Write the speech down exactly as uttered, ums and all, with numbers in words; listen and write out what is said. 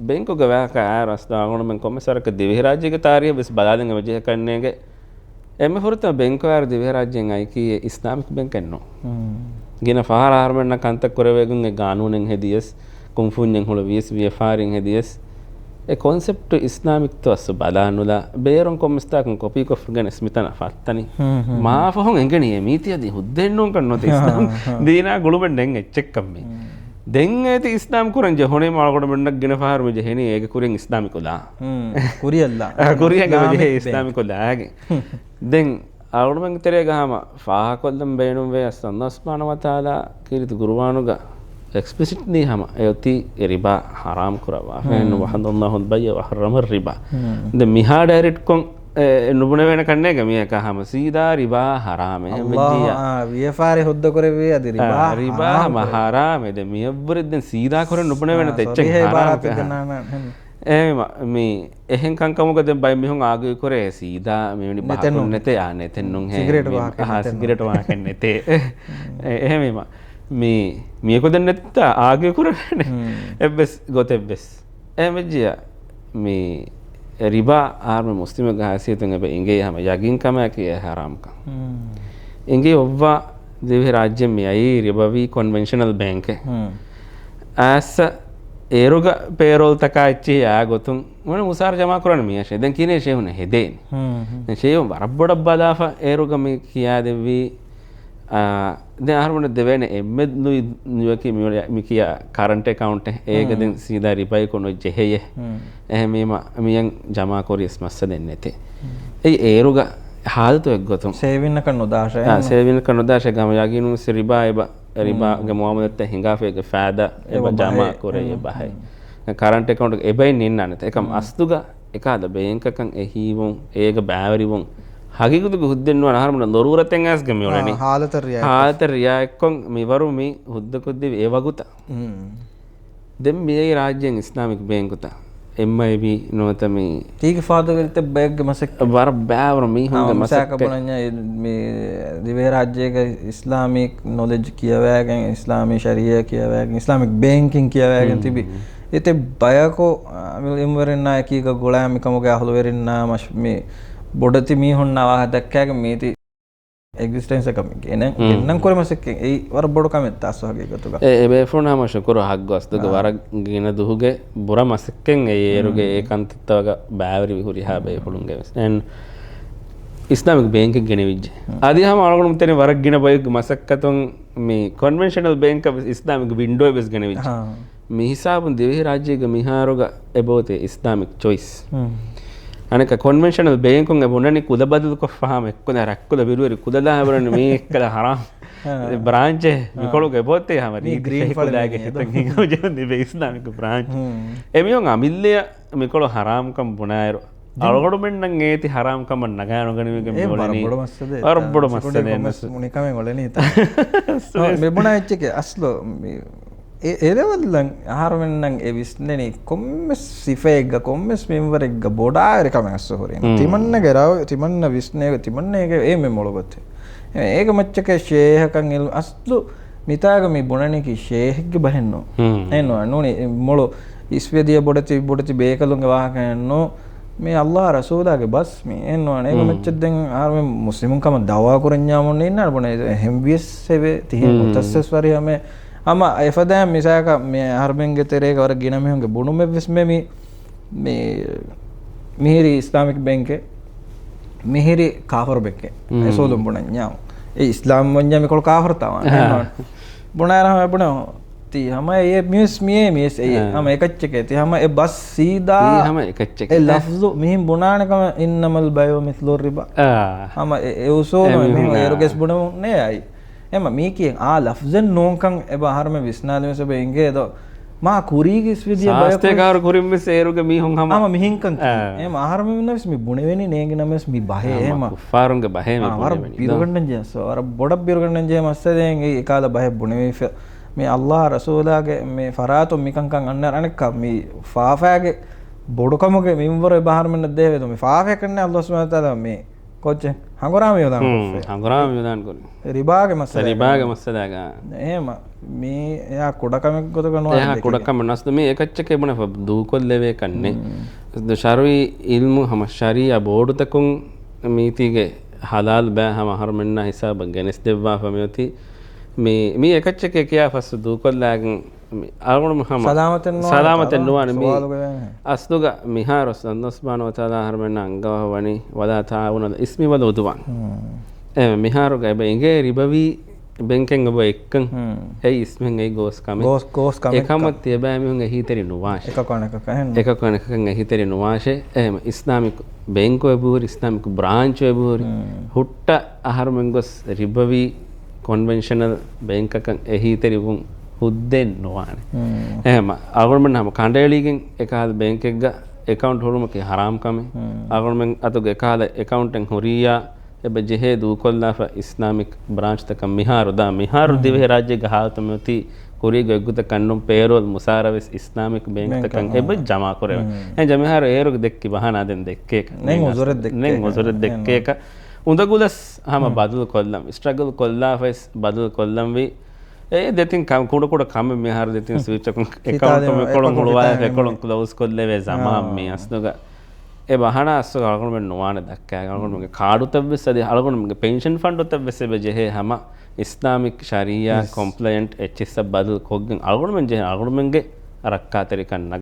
ބެންކުގެ ވާހަކަ އާރަސް ދާ އަޅުގަނޑުމެން ކޮންމެސް ވަރަކަށް ދިވެހިރާއްޖޭގެ ތާރީހަށް ވެސް ބަލާލަން އެބަޖެހޭ ކަންނޭނގެ. އެންމެ ފުރަތަމަ ބެންކު އާރު ދިވެހިރާއްޖޭން އައިކީ އިސްލާމިކް ބެންކެއް ނޫން. ގިނަ ފަހަރަށް އަހަރުމެންނަށް ކަންތައް ކުރެވޭގޮތް އެ ގާނޫނެއް ހެދިޔަސް، ކުންފުންޏެއް ހުޅުވިޔަސް، ވިޔަފާރިން ހެދިޔަސް، އެ ކޮންސެޕްޓު އިސްލާމިކްތޯ އަސްލު ބަލާނުލާ، ބޭރުން ކޮންމެސްތާކުން ކޮޕީކޮށްގެނެސް މިތަނަށް ފައްތަނީ. މާފަހުން އެނގެނީ އެ މީތި އަދި ހުއްދައެއް ނޫންކަން ނުވަތަ އިސްލާމް ދީނާ ގުޅުމެއް ނެތް އެއްޗެއްކަން މީ. ދެން އޭތި އިސްލާމް ކުރަން ޖެހުނީމަ އަޅުގަނޑުމެންނަށް ގިނަ ފަހަރު މި ޖެހެނީ އޭގެ ކުރިން އިސްލާމިކް ލާ. ކުރިއަށްލާ. ކުރިއަށް އެބަޖެހޭ އިސްލާމިކް ލާގެ. ދެން އަޅުގަނޑުމެންގެ ތެރޭގަ ހަމަ ފާހަގަކޮށްލަން ބޭނުންވޭ އަސްލު އަﷲ ސުބްޙާނަހޫ ވަތަޢާލާ ކީރިތި ގުރުއާނުގަ އެކްސްޕްލިސިޓްލީ ހަމަ އެއޮތީ ރިބާ ޙަރާމް ކުރައްވާފަ. އެން وَأَحَلَّ اللَّهُ الْبَيْعَ وَحَرَّمَ الرِّبَا. ދެން މިހާ ޑައިރެކްޓްކޮށް އެ، ނުބުނެވޭނެ ކަންނޭގެ މިއަކަށް ހަމަ ސީދާ ރިބާ ޙަރާމޭ. އަﷲ، އާ، ވިޔަފާރި ހުއްދަ ކުރެއްވީ އަދި ރިބާ ރިބާ ޙަމަ ޙަރާމޭ. ދެން މިއަށްވުރެ ދެން ސީދާ ކުރެއް ނުބުނެވޭނެ އެއްޗެއް ޙަރާމް. އެހެން މި އެހެން ކަންކަމުގަ ދެން ބައެއް މީހުން އާގިއު ކުރޭ ސީދާ މިވެނި ބަހަކުން ނެތޭ، އާ، ނެތެއް ނޫން. ސިގްރޭޓް ވާހަކަ ނެތެއް ނޫން. ސިގްރޭޓް ވާހަކަ ނެތޭ. އެ، އެހެންވީމަ މި، މިއަކު ދެން ނެތްތާ އާގިއު ކުރެވޭނެ އެއްވެސް ގޮތެއްވެސް. އެހެންވެއްޖިއްޔާ މި ރިބާ އަހަރުމެން މުސްލިމެއްގެ ހައިސިއްޔަތުން އެބަ އިނގޭ ހަމަ ޔަގީންކަމާއެކީ އެ ޙަރާމްކަން. އިނގޭ އޮއްވާ ދިވެހިރާއްޖެ މި އައީ ރިބަވީ ކޮންވެންޝަނަލް ބޭންކެއް. އައިސް އޭރުގަ ޕޭރޯލްތަކާ އެއްޗެހި އާ ގޮތުން މުޅި މުސާރަ ޖަމާކުރާނެ މީހާ ޝޭ. ދެން ކިހިނެއް ޝޭހުން ހެދޭނެ؟ ދެން ޝޭހުން ވަރަށް ބޮޑަށް ބަލާފަ އޭރުގަ މި ކިޔާދެއްވީ، އާ، ދެން އަހަރުމެންނަށް ދެވޭނެ އެންމެ ލުއި ނުޔަކީ މި، މި ކިޔާ ކަރަންޓް އެކައުންޓެއް. އޭގަ ދެން ސީދާ ރިބައެކު ނުޖެހެޔޭ. އެހެންވީމަ މިއަށް ޖަމާކުރިޔަސް މައްސަލައެއް ނެތޭ. އެއީ އޭރުގަ ހާލަތު އެއްގޮތުން. ސޭވިންއަކަށް ނުދާށޭ. އާ، ސޭވިންއަކަށް ނުދާށޭ ގަމަ ޔަގީނުން ސި ރިބާ އެބަ، ރިބާގެ މުއާމަލަތްތައް ހިނގާފަ އޭގެ ފާއިދާ އެބަ ޖަމާ ކުރެއްވި ބަހެއް. ކަރަންޓް އެކައުންޓް އެބައިން ނިންނާނެތަ؟ އެކަމް އަސްލުގަ އެކާލަ ބޭންކަކަށް އެހީވުން، އޭގަ ބައިވެރިވުން، ހަގީގަތުގެ ހުއްދައެއް ނުވާނެ އަހަރުމެންނަށް ޟަރޫރަތެއް އައިސްގެން މިއުޅެނީ. ހާލަތަށް ރިއާޔަތް ހާލަތަށް ރިއާޔަތްކޮށް މިވަރު މި ހުއްދަކޮށްދެވި އެ ވަގުތަށް. ދެން މިއައީ ރާއްޖޭން އިސްލާމިކް ބޭންކުތައް، އެމްއައިބީ ނުވަތަ މި ތީގެ ފާދަވެރިތައް ބައެއްގެ މަސައްކަތް. ވަރަށް ބައިވަރު މީހުންގެ މަސައްކަތް. މި ދިވެހިރާއްޖޭގަ އިސްލާމިކް ނޮލެޖް ކިޔަވައިގެން، އިސްލާމީ ޝަރީއަތް ކިޔަވައިގެން، އިސްލާމިކް ބޭންކިން ކިޔަވައިގެން ތިބި އެތެއް ބަޔަކު، އާ، މި އިލްމުވެރިންނާ އެކީގަ ގުޅާ މިކަމުގެ އަހުލުވެރިންނާ މަޝް-، މި ބޮޑެތި މީހުންނާ ވާހަކަ ދައްކާގެން މީތި އެގްޒިސްޓެންސަކަށް މި ގެނެ-، ގެންނަން ކުރި މަސައްކަތް. އެއީ ވަރަށް ބޮޑު ކަމެއް ތާސް ހަގީގަތުގަ. އެ، އެ ބޭފުޅުން ހަމަ ޝުކުރު ހައްގު އަސްލުގަ ވަރަށް ގިނަ ދުހުގެ ބުރަ މަސައްކަތް އެއީ އޭރުގެ އެ ކަންތައްތައް ވަގަށް ބައިވެރިވި ހުރިހާ ބޭފުޅުންގެ ވެސް. އެން އިސްލާމިކް ބޭންކެއް ގެނެވިއްޖެ. އަދި ހަމަ އަޅުގަނޑު މިތަނި ވަރަށް ގިނަ ބަޔެއްގެ މަސައްކަތުން މި ކޮންވެންޝަނަލް ބޭންކަށް ވެސް އިސްލާމިކް ވިންޑޯއެއް ވެސް ގެނެވިއްޖެ. މި ހިސާބުން ދިވެހިރާއްޖޭގަ މިހާރުގަ އެބައޮތޭ އިސްލާމިކް ޗޮއިސް. އަނެއްކާ ކޮންވެންޝަނަލް ބޭންކުން އެ ބުނަނީ ކުލަ ބަދަލުކޮށްފަ ހަމަ އެއްކުލަ ރައްކުލަ ބިރުވެރި ކުލަ ދާ އެބުނަނީ މީ އެއްކަލަ ހަރާމް ބްރާންޗެއް. މިކޮޅުގަ އެބައޮތޭ ހަމަ ރީތި ފެހި ކުލައިގެ ހިތަށް ހިނގަމުން ޖެހުން ތިބޭ އިސްލާމިކް ބްރާންޗް. އެމީހުން އަމިއްލައަށް މިކޮޅު ހަރާމްކަން ބުނާއިރު އަޅުގަނޑުމެންނަށް އޭތި ހަރާމްކަމަށް ނަގާނުގަނެވިގެން މިއުޅެނީ ވަރަށް ބޮޑު މައްސަލައެއް. ވަރަށް ބޮޑު މައްސަލައެއް. މި ބުނާ އެއްޗެކޭ އަސްލު މި އެ، އެ ލެވެލްއަށް އަހަރުމެންނަށް އެ ވިސްނެނީ ކޮންމެސް ސިފައެއްގަ، ކޮންމެސް މިންވަރެއްގަ ބޮޑާވެރި ކަމެއް އަސްލު ހުރީ. ތިމަންނަގެ ރައު-، ތިމަންނަ ވިސްނޭ، ތިމަންނަގެ އެ މެ މޮޅު ގޮތެއް. އެ، އޭގެ މައްޗަކޭ ޝޭހަކަށް އިލް-، އަސްލު މިތާގަ މި ބުނަނީކީ ޝޭހެއްގެ ބަހެއްނު. އެއްނު، ނޫނީ މޮޅު އިސްވެދިޔަ ބޮޑެތި، ބޮޑެތި ބޭކަލުންގެ ވާހަކައެއްނު. މި އަﷲ ރަސޫލާގެ ބަސް މި. އެއްނު، އޭގެ މައްޗަށް ދެން އަހަރުމެން މުސްލިމުން ކަމަށް ދައުވާ ކުރަންޏާމުން އިންނާނެ ބުނެ އެހެން ވިޔަސް އެވެ. ތިހެން މުތައްސަސް ވަރި ހަމެ. ހަމަ އެފަދައިން މިސާކަށް މި އަހަރުމެންގެ ތެރޭގަ ވަރަށް ގިނަ މީހުންގެ ބުނުމެއްވެސް މެ މި، މި، މިހިރީ އިސްލާމިކް ބޭންކެއް، މިހިރީ ކާފަރު ބޭންކެއް. އެސޯލުން ބުނަންޏާ. އެ އިސްލާމް ވަންޏާ މިކޮޅު ކާފަރުތާ ވާނެ. ބުނާއިރަ ހަމަ ބުނެ ތި ހަމަ އެ މިވެސް މިއޭ މިވެސް އެއީ. ހަމަ އެކައްޗެކޭ. ތި ހަމަ އެ ބަސް ސީދާ އެ ލަފްޒު މިހިން ބުނާނެ ކަމަށް إنما البيع مثل الربا. ހަމަ އެ، އެ އުސޫލު އެ މިހުން އޭރުގެސް ބުނެވުން ނޭ އައި. އެމަ މީކީ އާ ލަފްޒެއް ނޫންކަން އެބަ އަހަރުމެން ވިސްނާލިމެސް އެބަ އިނގޭ ދޯ. މާ ކުރީގެ އިސްވެދިޔަ ބަޔަކު ސާސްތޭކާރު ކުރިން ވެސް އޭރުގެ މީހުން ހަމަ ހަމަ މިހިންކަން ކިޔޭ. އެމަ އަހަރުމެންނަށް ވެސް މި ބުނެވެނީ ނޭނގި ނަމަވެސް މި ބަހޭ. އެމަ ކުއްފާރުންގެ ބަހޭ މި ވަރަށް ބުނެވެނީ. ބިރުގަންނަން ޖެހޭ ސޯ، ވަރަށް ބޮޑަށް ބިރުގަންނަން ޖެހޭ މައްސަލައެއް އެ ކާލަ ބަހެއް ބުނެވިފަ. މި އަﷲ ރަސޫލާގެ މި ފަރާތުން މިކަންކަން އަންނަ އަނެއްކާ މި ފާފައިގެ ބޮޑުކަމުގެ މިންވަރު އެބަ އަހަރުމެންނަށް ދޭވޭ ދޯ. މި ފާފައެއް ކަންނޭ އަﷲ ސުބްޙާނަހޫ ވަތަޢާލާ މި ކޯއްޗެއް ހަނގުރާމަ ވިޔަދާން ހުން، ކޮށްފައި. ހަނގުރާމަ ވިޔަދާން ކުރި. ރިބާގެ މައްސަލަ. ރިބާގެ މައްސަލާގަ. އެހެމަ މީ އެއާ ކުޑަކަމެއް ގޮތަކަށް ނުވާ އެހާ ދެކެގެ. ކުޑަކަމެއް ނަސްދު މީ އެކައްޗެކޭ ބުނެފަ ދޫކޮށްލެވޭ ކަންނެ. ޝަރުއީ އިލްމު ހަމަ ޝަރީއާ ބޯޑުތަކުން މީތީގެ ހަލާލް ބައި ހަމަ އަހަރުމެންނާ ހިސާބަށް ގެނެސް ދެއްވާފަ މިއޮތީ. މީ، މީ އެކައްޗެކޭ ކިޔާ ފަސް ދޫކޮށްލާގެން މި އަޅުގަނޑު ހަމަ ސަލާމަތެއް ނުވާނެ. ސަލާމަތެއް ނުވާނެ. މީ ސުވާލުގަ ވޭނެ. އަސްލުގަ މިހާރު ސަންދޯސްބާނު ވަތާލާ އަހަރުމެންނާ އަންގަވާ ވަނީ ވަލާ ތާވުނަލް އިސްމި ވަލް އުދުވާން. އެ މިހާރުގަ އެބަ އިނގޭ ރިބަވީ ބެންކެއް އެބަ އެއްކަން. އެއީ އިސްމެން އެއީ ގޯސް ކަމެއް. ގޯސް، ގޯސް ކަމެއް. އެކަމަށް ތިޔަބައިމީހުން އެހީތެރި ނުވާށެ. އެކަކު އަނެކަކަށް އެހެން. އެކަކު އަނެކަކަށް އެހީތެރި ނުވާށެ. އެހެމަ އިސްލާމިކް ބޭންކު އެބަހުރި، އިސްލާމިކް ބްރާންޗު އެބަހުރި. ހުއްޓަ އަހަރުމެން ގޮސް ރިބަވީ ކޮންވެންޝަނަލް ބޭންކަކަށް އެހީތެރިވުން ހުއްދައެއް ނުވާނެ. އެހެމަ އަޅުގަނޑުމެން ހަމަ ކަނޑައެޅީގެން އެކަހަލަ ބޭންކެއްގަ އެކައުންޓް ހުޅުމަކީ ހަރާމް ކަމެއް. އަޅުގަނޑުމެން އަތުގެ އެކަހަލަ އެކައުންޓެއް ހުރިއްޔާ އެބަ ޖެހޭ ދޫކޮށްލާފަ އިސްލާމިކް ބްރާންޗްތަކަށް މިހާރު ދާ މިހާރު ދިވެހި ރާއްޖޭގެ ހާލަތު މިއޮތީ ކުރީގެ އެއްގޮތަކަށް ނޫން ޕޭރޯލް މުސާރަ ވެސް އިސްލާމިކް ބޭންކްތަކަށް އެބަ ޖަމާ ކުރެވެ. އެހެން ޖަމިހާރު އޭރުގެ ދެއްކި ބަހާނާ ދެން ދެއްކޭކަށް. ނެން އުޒުރެއް ދެއްކޭކަށް. ނެން އުޒުރެއް ދެއްކޭކަށް. އުނދަގުލަސް ހަމަ ބަދަލު ކޮށްލަން، ސްޓްރަގަލް ކޮށްލާފައިސް ބަދަލު ކޮށްލަންވީ. އެ ދެތިން ކަ-، ކުޑަ ކުޑަ ކަމެއް މިހާރު ދެތިން ސްވިޗް އަކުން އެކައުންޓު މިކޮޅުން ހުޅުވާ އެކޮޅުން ކްލޯޒް ކޮށްލެވޭ ޒަމާން މީ އަސްލުގަ. އެ ބަހަނާ އަސްލުގަ އަޅުގަނޑުމެން ނުވާނެ ދައްކާ. އަޅުގަނޑުމެންގެ ކާޑުތައް ވެސް އަދި އަޅުގަނޑުމެންގެ ޕެންޝަން ފަންޑުތައް ވެސް އެބަ ޖެހޭ ހަމަ އިސްލާމިކް ޝަރީއާ ކޮމްޕްލަޔަންޓް އެޗްއެސްއަށް ބަދަލު ކޮށްގެން އަޅުގަނޑުމެން ޖެހޭ އަޅުގަނޑުމެންގެ ރައްކާތެރިކަން ނަގަ